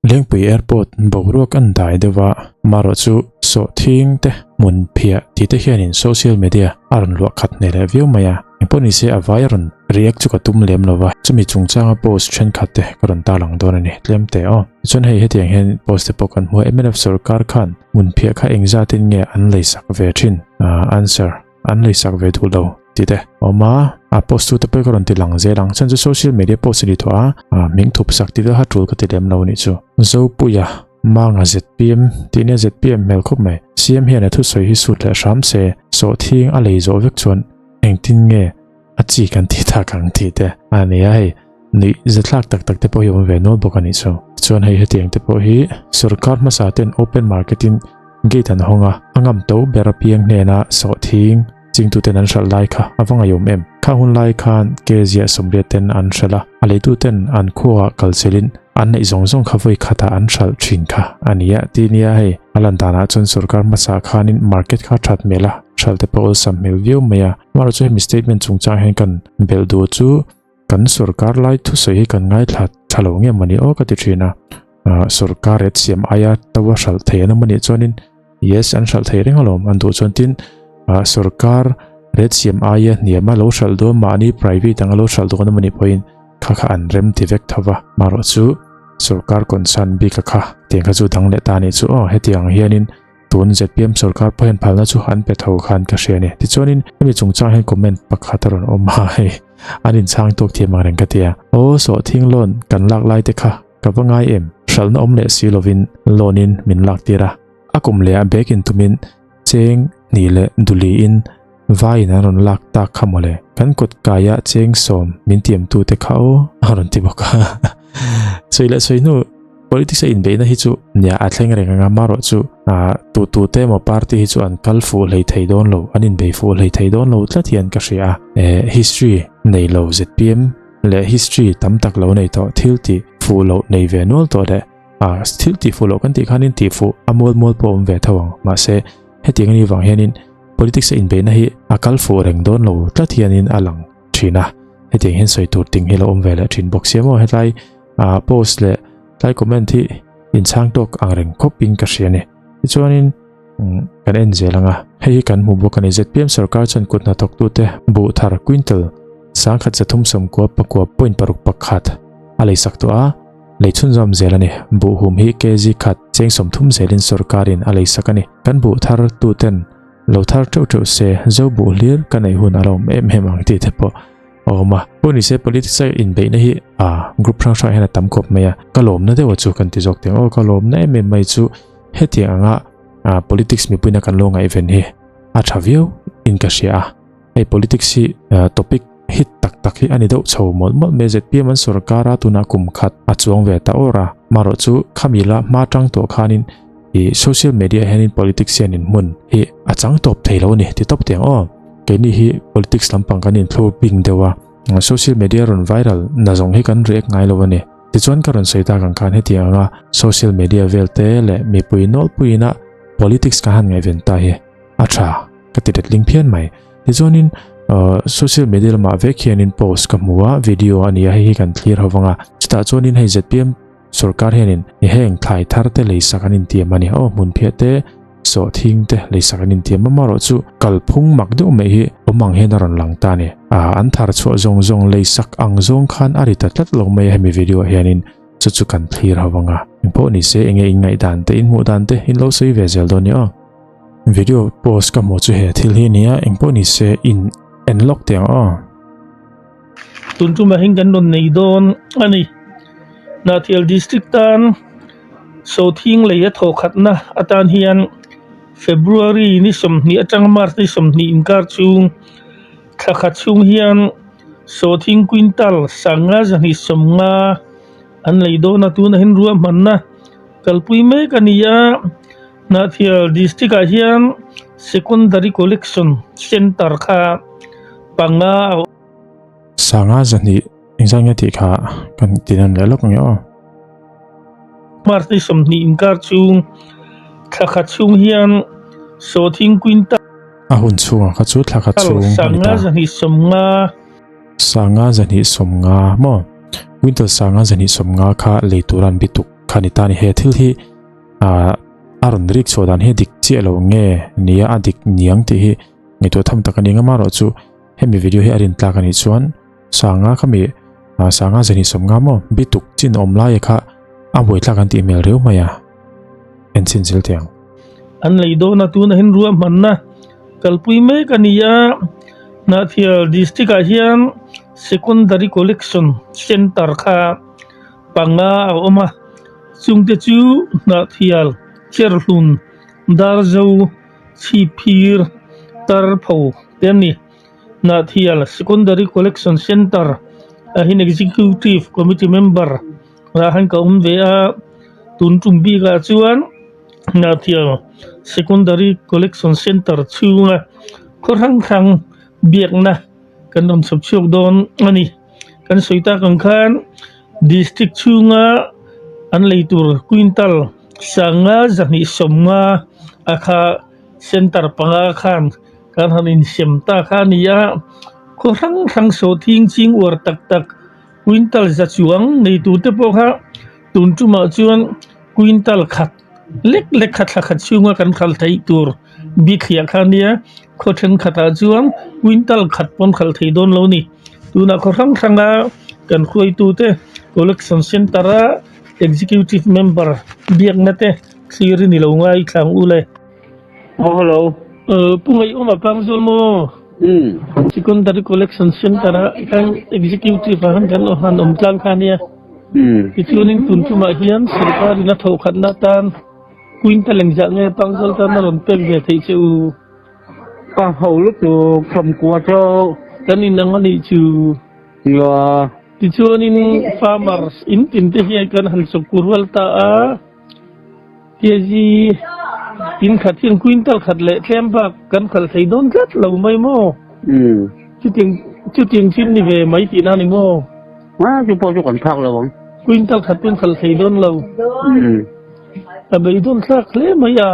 Lengpui Airport boruak an dai deuh a, amaherawhchu sawhthing te hmun phiah tih te hianin social media a rawn luah khat hneh leh viau mai a, engpawh ni se a vai a rawn react chu ka tum lem lo va, chumi chungchanga post thenkhat te ka rawn tarlang dawn a ni tlem teh aw. Tichuan hei hetiang hian post te pawh kan hmu a, mnf sorkar khan hmun phiah kha engzatin nge an leisak ve thin? Answer. An leisak ve duh lo tih te awm a, a post tu te pawh ka rawn ti lang zel ang, chuan chu social media post a ni tawh a, hming thup sak tih vel kha tul ka ti lem lo anih chu. Zopuia Manga zpm tih nia zpm hmel khawp mai, CM hian a thusawi hi sut leh hram se, sawhthing a lei zawh vek chuan engtin nge a chi kan tih tak ang tih te a ni a hei, nuih zathlak tak tak te pawh hi awm ve nual bawk a nih chu. Chuan hei hetiang te pawh hi sorkar hmasa ten open market in Gate an hawng a, a ngam to ber apiang hnena sawhthing chingtuten an hralh lai kha a va ngaiawm em? Kha hun lai khan ke ziah sawmriat ten an hralh a, a leituten an khuaah kal chelin an neih zawng zawng kha vawi khatah an hralh thin kha a ni a ti nia hei. A lan danah chuan sorkar hmasa khanin market kha that hmel a, hralh te pawh awlsam hmel viau mai a. Amaherawhchu hemi statement chungchang hian kan belh duh chu Kan sorkar lai thusawi hi kan ngaithla tha lo nge mawni aw ka ti thin a, sorkar ret siam aia to a hralh thei an awm anih chuanin yes an hralh thei reng alawm an duh chuan tin sorkar ret siam aia hniam a lo hralh dawn mahni private anga lo hralh dawn amawni pawhin kha kha an rem ti vek tho va marawh chu sorkar concern bik a kha tiang kha chu dang leh ta anih chu aw hetiang hianin Tun zpm sorkar pawh hian phalna chu an pe tho khan ka hria a ni. Tichuanin hemi chungchang hian comment pakhat a rawn awm a, hei an inchhang tawk thiam ang reng ka ti a. Aw sawhthing loan kan lak lai te kha ka va ngai em? Hralhna awm leh si lovin loan in min lak tir a. A kum leh ah bag in tumin cheng hnih leh duli in vai in an rawn lak tak kha mawle. Kan kut kaia cheng sawm min tiam tu te kha aw a rawn ti bawk a. Sawi leh sawi hnu. Politics a inbeihna hi chu nia a thleng reng anga marawh chu tu tu te emaw party hi chu an kal fuh hlei thei dawn lo an inbei fuh hlei thei dawn lo tlat hian ka hria a history nei lo zpm leh history tam tak lo nei tawh thil tih fuh loh nei ve nual tawh leh thil tih fuh loh kan tih khanin tih fuh a mual mual pawh awm ve tho ang mahse hetiang anih vang hianin politics a inbeihna hi a kal fuh reng dawn lo tlat hianin a lang thin a hetiang hian sawi tur ting hi lo awm ve leh thin bawk sia maw hetlai a post leh tlai comment hi inchhang tawk ang reng khawp in ka hria ni tichuanin kan en zel anga hei hi kan hmu bawk ani zpm sarkar chuan kut hnathawk tute buh thar quintal sangkhat zathum sawmkua pakua point paruk pakhat a leisak tawh a lei chhunzawm zel ani buh hum hi kg khat cheng sawmthum zelin sarkarin a leisak ani kan buh thar tuten lo thar teuh teuh se zo buh hlir ka neih hun a lo awm em em ang tih te pawh a awm a pawh ni se politics a inbeihna hi a group hrang hrang hian a tam khawp mai a ka lawmna deuh a chu kan ti zawk teng aw ka lawmna em em mai chu hetiang anga a politics mipuina kan lo ngaihven hi a tha viau in ka hria a hei politics hi topic hit tak tak hi ani deuh chho mawlh mawlh mai zpm an sorkar a tuna kum khat a chuang ve ta awr a marawh chu khami la hma tang tawh khanin i social media hianin politics hian in hmun hi a chang tawp thei lo ni ti tawp tiang aw keini hi politics lampang kan inthlur bing deuh a social media rawn viral na zawng hi kan react ngai lo a ni tichuan ka rawn sawi tak ang khan hetiang anga social media vel te leh mipui nawlpuiin a politics ka han ngaihven ta hi a tha ka ti letling phian mai tichuanin social media lamah vek hianin post ka hmu a video a ni a hei hi kan thlir ho vanga chutah chuanin hei zpm Sorkar hianin heng thlai thar te leisak an intiam a ni. Aw hmun phiah te, sawhthing te leisak an intiam a, amaherawh chu kalphung mak deuh mai hi awm ang hian a rawn lang ta a ni. Aa an thar chhuah zawng zawng leisak ang zawng khan a ri ta tlat lo mai a hemi video ah hianin chu chu kan thlir ho vang a. Engpawh ni se enge in ngaihdan te in hmuh dan te in lo sawi ve zel dawn ni aw. Video post ka hmuh chu he thil hi a ni a, engpawh ni se in en lawk teh ang aw. Tun tumah hian kan rawn nei dawn a ni. Hnahthial District tan Sawthing lei a thawhkhatna atan hian February ni 20 atanga March ni 20 inkar chhung thla khat chhung hian Sawthing quintal sanga zahnih sawmnga an lei dawn a, tunah hian ruahmanna kalpui mek a ni a. Hnahthial District ah hian Secondary Collection Centre kha panga a awm. Sanga zahnih engzat nge tih kha kan ti nawn leh lawk ang e aw. March ni 20 inkar chhung thla khat chhung hian Sawthing Quintal. A hun chhungah kha chu thla khat chhung a ni ta. Sanga zahnih 50. Sanga zahnih 50 maw? Quintal sanga zahnih 50 kha lei tur an bituk. kha ni ta a ni. He thil hi ah a rawn rik chhuah dan hi a dik chiah lo nge nia a dik niang tih hi ngaihtuah tham tak a ni ang amaherawh chu hemi video hi a rin tlak a nih chuan sanga khami ah sanga zahnih sawmnga maw bituk chin awm laia kha a buaithlak an tih hmel riau mai a en chhin zil teh ang. An lei dawn a tuna hian ruahmanna kalpui mek a ni a, Hnahthial district ah hian secondary collection centre kha panga a awm a, chungte chu Hnahthial, Cherhlun, Darzo, Chhipphir, Tarpho te an ni. Hnahthial secondary collection centre ah hian executive committee member ah hian ka awm ve a, tun tum bikah chuan. Hnahthial Secondary Collection Centre chhunga khaw hrang hrang biakna kan rawn chhawp chhuak dawn a ni. Kan sawi tak ang khan District chhunga an lei tur quintal sanga zahnih sawmnga a kha Centre panga khan kan han insem ta kha a ni a, khaw hrang hrang sawhthing ching uar tak tak quintal za chuang nei turte pawh kha tun tumah chuan quintal khat lek lek kha thla khat chhunga kan khalh theih tur bithliah kha ania khaw thenkhatah chuan quintal khat pawn khalh thei dawn lo a ni tunah khaw hrang hranga kan hruaitute collection centre a executive member biakna te thlir i ni lo ngai thlang u le. Aw hello. Pu Ngaihawma Pangzawl maw? Umm. Secondary collection centre a kan executive ah khan kan han awm tlang kha ania. Tichuanin tun tumah hian sorkarin a thawhkhatna atan quintal engzah nge Pangzawl tan a rawn pek ve theih che u? Ka ho lutuk thawmkua chu. Kan inang a nih chu. Nia. Tichuanin farmers in tin te hian kan han chawkku rual ta a. Kg in khat hian quintal khat leh tlem bak kan khalh thei dawn tlat lo mai maw? Chutiang chutiang chin ni ve mai tihna ni maw? A chu pawh chu kan phak lo ang. Quintal khat pawn khalh thei dawn lo. A beidawn thlak hle mai a.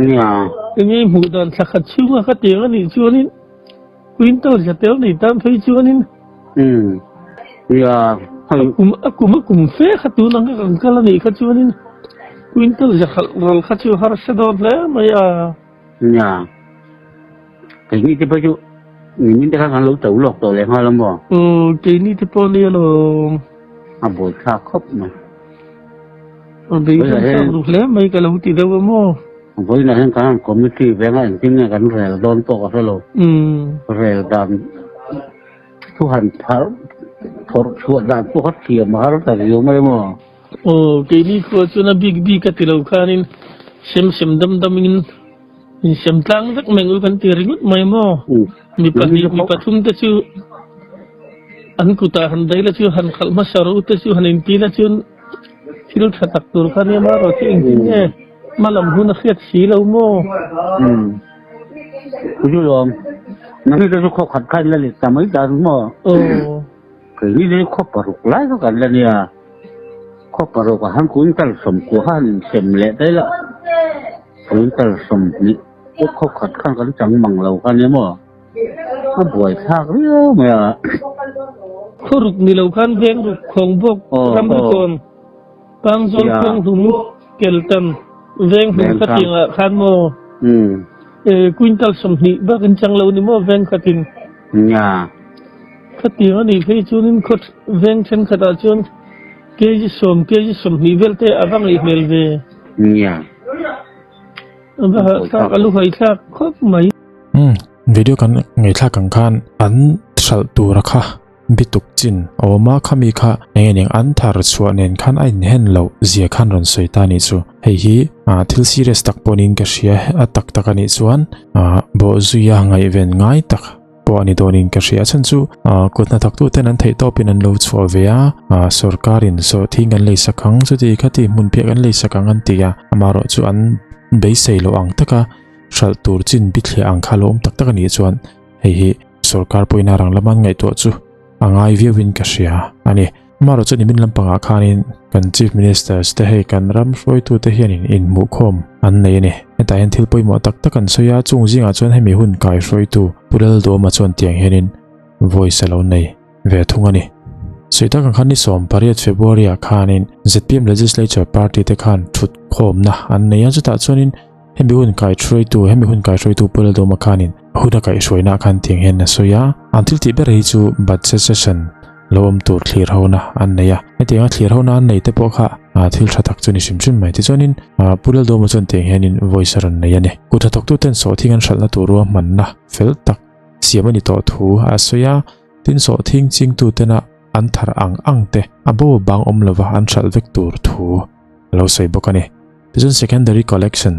Nia. Enge hmuh dan thla khat chhunga ka tiang a nih chuanin Quintal za tel nei tan phei chuanin Nia a kum a kum a kum fe kha tun ang kan kal a nih kha chuanin quintal za khalh ral kha chu harsa dawn hle mai a. Nia keini te pawh chu nimin te khan kan lo to lawk tawh leh nghal a maw? Aw keini te pawh nia lawm. A buaithlak khawp mai. A beidawng thlak ru hle mai ka lo ti deuh a maw? Vawiinah hian kan han committee venga engtin nge kan rel dawn pawh ka hre lo. Rel dan thu han phar phawrh chhuah dan pawh kha thiam a har ta riau mai maw? Aw, keini khua chuan a bik bik a ti lo khanin sem sem dam damin insem tlang vek mai ang u kan ti ringawt mai maw? Mi pahnih mi pathum te chu an kutah han daih la chu han khalh hmasa rawh u te chu han inti la chuan thil tha tak tur kha nia marawh chu engtin nge hma lam hun a hriat si lo maw? Umm chu lawm nangni te chu khaw khat kha in la let ta mai ta chu maw? Aw. Keini te chu khaw paruk lai kha kan la nia khaw paruk ah khan quintal sawmkua kha han insem leh daih la quintal sawmhnih pawh khaw khat khan kan chang mang lo kha nia maw? A buai thlak riau mai a. Khaw ruk ni lo khan veng ruk khawng bawk ram ri kawn Pangzawl khuang hlum Keltan veng hlum kha tiangah khan maw quintal 20 bak in chang lo ni maw veng khatin. Khatiang a nih phei chuanin khaw veng thenkhatah chuan kg 10 kg 20 vel te a va ngaih hmel ve. A va hahthlak a lu haithlak khawp mai. Umm video kan ngaihthlak ang khan an hralh tura kha bituk chin a awm a khami kha eng nge ning an thar chhuah nen khan a inhen loh zia khan rawn sawi ta anih chu hei hi ah thil serious tak pawh niin ka hria a tak tak anih chuan ah bawhzuia ngaihven ngai tak pawh a ni dawnin ka hria a chhan chu ah kut hnathawk tu ten an theih tawpin an lo chhuah ve a ah sorkarin sawhthing kan lei sak ang chuti khati hmun piah kan lei sak ang an ti a amaherawhchu an beisei loh ang taka hralh tur chin bithliah ang kha lo awm tak tak a nih chuan hei hi sorkar pawhin a rang lama an ngaihtuah chu a ngai viauin ka hria a ni. Amaherawh chu nimin lampangah khanin kan Chief Ministers te hei kan ram hruaitute hianin inhmuhkhawm an nei a ni. Hetah hian thil pawimawh tak tak an sawi a, chung zingah chuan hemi hun kai hruaitu Pu Lalduama chuan tiang hianin voice a lo nei ve thung a ni. Sawi tak ang khan ni 18 February ah khanin zpm Legislature Party te khan thut khawmna an nei a, chutah chuanin hemi hun kaihruaitu hemi hun kaihruaitu Pu Lalduhawma khanin hun a kaihhruaina ah khan tiang hian a sawi a, an thil tih ber hi chu budget session lo awm tur thlir hona an nei a, hetianga thlir hona an nei te pawh kha thil tha tak chu ni hrim hrim mai. Tichuanin Pu Lalduhawma chuan tiang hianin voice a rawn nei a ni. Kut hnathawktuten sawhthing an hralhna tur ruahmanna fel tak siam a ni tawh thu a sawi a, tin sawhthing chingtutena an thar ang ang te a bo bang awm lova an hralh vek tur thu a lo sawi bawk a ni. Tichuan Secondary Collection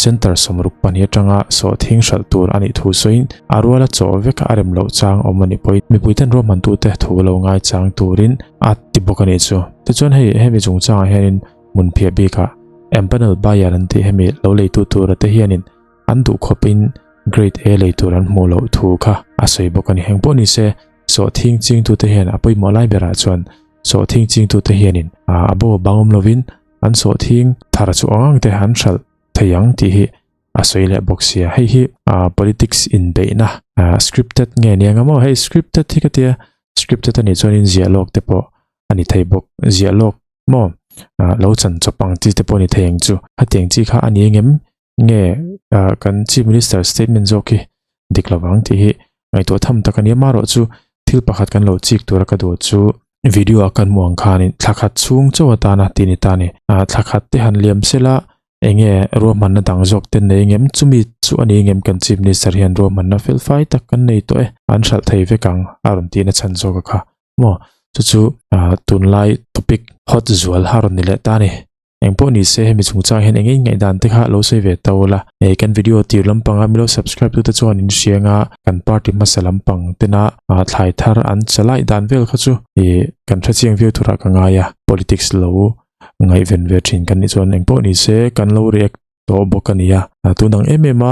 Centre 62 atanga sawhthing hralh tur a nih thu sawiin a ruala chawh vek a rem loh chang awm a nih pawhin mipuiten ruahmantute thu lo ngaichang turin a ti bawk a nih chu. Tichuan hei hemi chungchangah hianin hmunphiah bikah empanel buyer an tih hemi lo leitu tura te hianin an duh khawpin Grade A lei tur an hmuh loh thu kha a sawi bawk a ni. Heng pawh ni se, sawhthing chingtute hian a pawimawh lai berah chuan sawhthing chingtute hianin a bo bang awm lovin an sawhthing thar chu ang ang te an hralh thei ang tih hi a sawi leh bawk sia. Hei hi politics inbeihna scripted nge nia nga maw? Hei scripted hi ka tia, scripted a nih chuanin ziah lawk te pawh a ni thei bawk. Ziah lawk maw lo chan chawp ang chi te pawh a ni thei ang chu. Hetiang chi kha a ni engem? Nge kan Chief Minister statement zawk hi dik lo vang tih hi ngaihtuah tham tak a ni. Amaherawh chu thil pakhat kan lo chik tura ka duh chu video a kan hmuh ang khanin thla khat chhung chauh atana tih ni ta a ni. Thla khat te han liam sela enge ruahmanna dang zawk te nei ngem chumi chu a ni ngem kan Chief Minister hian ruahmanna felfai tak kan nei tawh e an hralh thei vek ang a rawn tihna chhan zawk a kha maw chu chu tunlai topic hot zual a rawn ni leh ta a ni. Eng pawh ni se hemi chungchang hian eng eng ngaihdan te kha lo sawi ve ta ula. Hei kan video tir lampanga milo subscribe tute chuan in hriang a, kan party hmasa lampang tena thlai thar an chalai dan vel kha chu ih kan hrechiang viau turah ka ngai a, politics lo ngaihven ve thin kan nih chuan eng pawh ni se kan lo react tawh bawk a ni a, tun ang em em a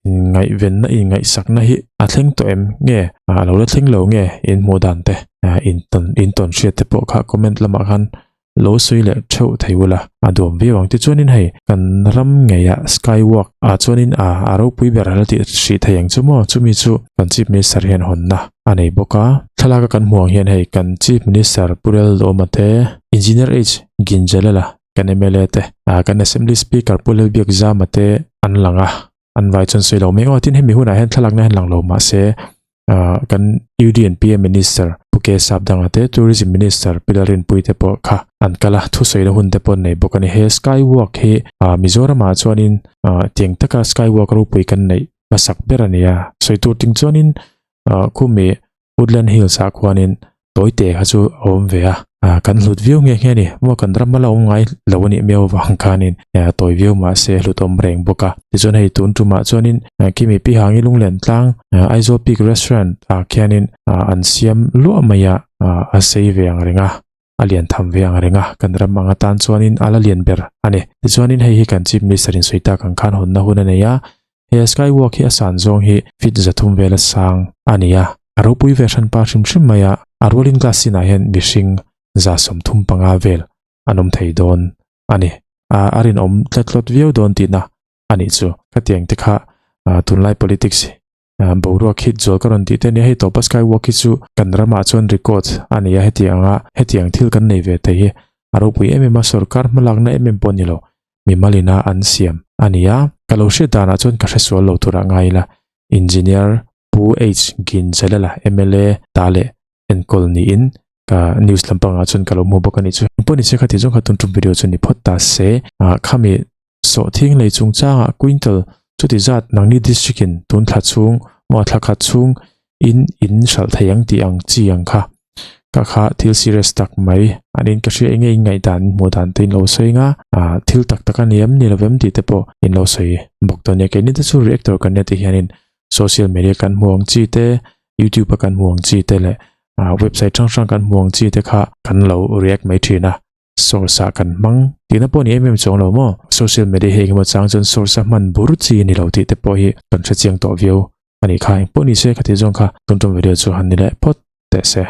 Inngaihvenna inngaihsakna hi a thleng tawh em nge? A lo la thleng lo nge? In hmuh dan te, in tawn in tawn hriat te pawh kha comment lamah khan lo sawi leh theuh thei ula a duam viau ang. Tichuanin hei kan ram ngeiah skywalk ah chuanin a a ropui ber a la tih hrih thei ang chu maw? Chumi chu kan Chief Minister hian hawnna a nei bawk a. Thlalak a kan hmuh ang hian hei kan Chief Minister Pu Laldawma te, Engineer H Ginjalala kan mla te ah kan assembly speaker Pu Lalbiakzama te an lang a an vai chuan sawi lo mai aw tin hemi hunah hian thlalakna hian lang lo mahse ah kan UDNPA minister Pu K Sapdanga te tourism minister Pi Lalrinpuii te pawh kha an kal a thusawina hun te pawh an nei bawk a ni he sky walk hi ah Mizoramah chuanin ah tiang taka sky walk ropui kan neih hmasak ber a ni a sawi tur ting chuanin ah khumi Woodland Hills ah khuanin tawite kha chu a awm ve a, kan hlut viau nghe nghe a ni. Maw kan ram a la awm ngai lo a nih miau avang khanin tawi viau mah se hlut awm reng bawk a. Tichuan hei tun tumah chuanin Kimi Pi Hangi Lunglen tlang Aizawl Peak Restaurant ah khianin an siam luah mai a, a sei ve ang reng a, a lian tham ve ang reng a, kan ram ang atan chuanin a la lian ber a ni. Tichuanin hei hi kan Chief Minister in sawi tak ang khan hawnna hun a nei a, he skywalk hi a san zawng hi feet 300 vela sang a ni a, a ropui ve hran pa hrim hrim mai a, a rualin glass sinah hian mihring 35 vel an awm thei dawn a ni. A rinawm tlat tlawt viau dawn tihna a nih chu. Khatiang te kha tunlai politics Boruak hit zual ka rawn tih te a nia, hei tawpa skywalk hi chu kan ramah chuan record a nei a, hetiang anga hetiang thil kan nei ve thei hi a ropui em em a, sorkar hmalakna em em pawh a ni lo, mimal ina an siam a ni a, ka lo hriat danah chuan ka hresual lo turah ngai ila, Engineer Pu H Ginjalala mla ta leh enkawl niin ka news lampangah chuan ka lo hmu bawk a nih chu. Engpawh ni se kha ti zawng kha tun tum video chu ni phawt ta se, khami Sawhthing lei chungchangah quintal chuti zat nangni district in tun thla chhung maw thla khat chhung in in hralh thei ang tih ang chi ang kha ka kha thil serious tak mai an in ka hria enge in ngaihdan in hmuh dan te in lo sawi anga ah thil tak tak a ni em ni lovem tih te pawh in lo sawi bawk dawn nia keini te chu reactor kan nia tih hianin social media kan hmu ang chi te youtube a kan hmu ang chi te leh ah website hrang hrang kan hmu ang chi te kha kan lo react mai thin a. Source ah kan hmang tihna pawh ni em em chuang lo maw? Social media hi engemaw chang chuan source a hman bur chi a ni lo tih te pawh hi kan hre chiang tawh viau a nih kha. Engpawh ni se khati zawng kha tum tum video chu han ni leh phawt teh se.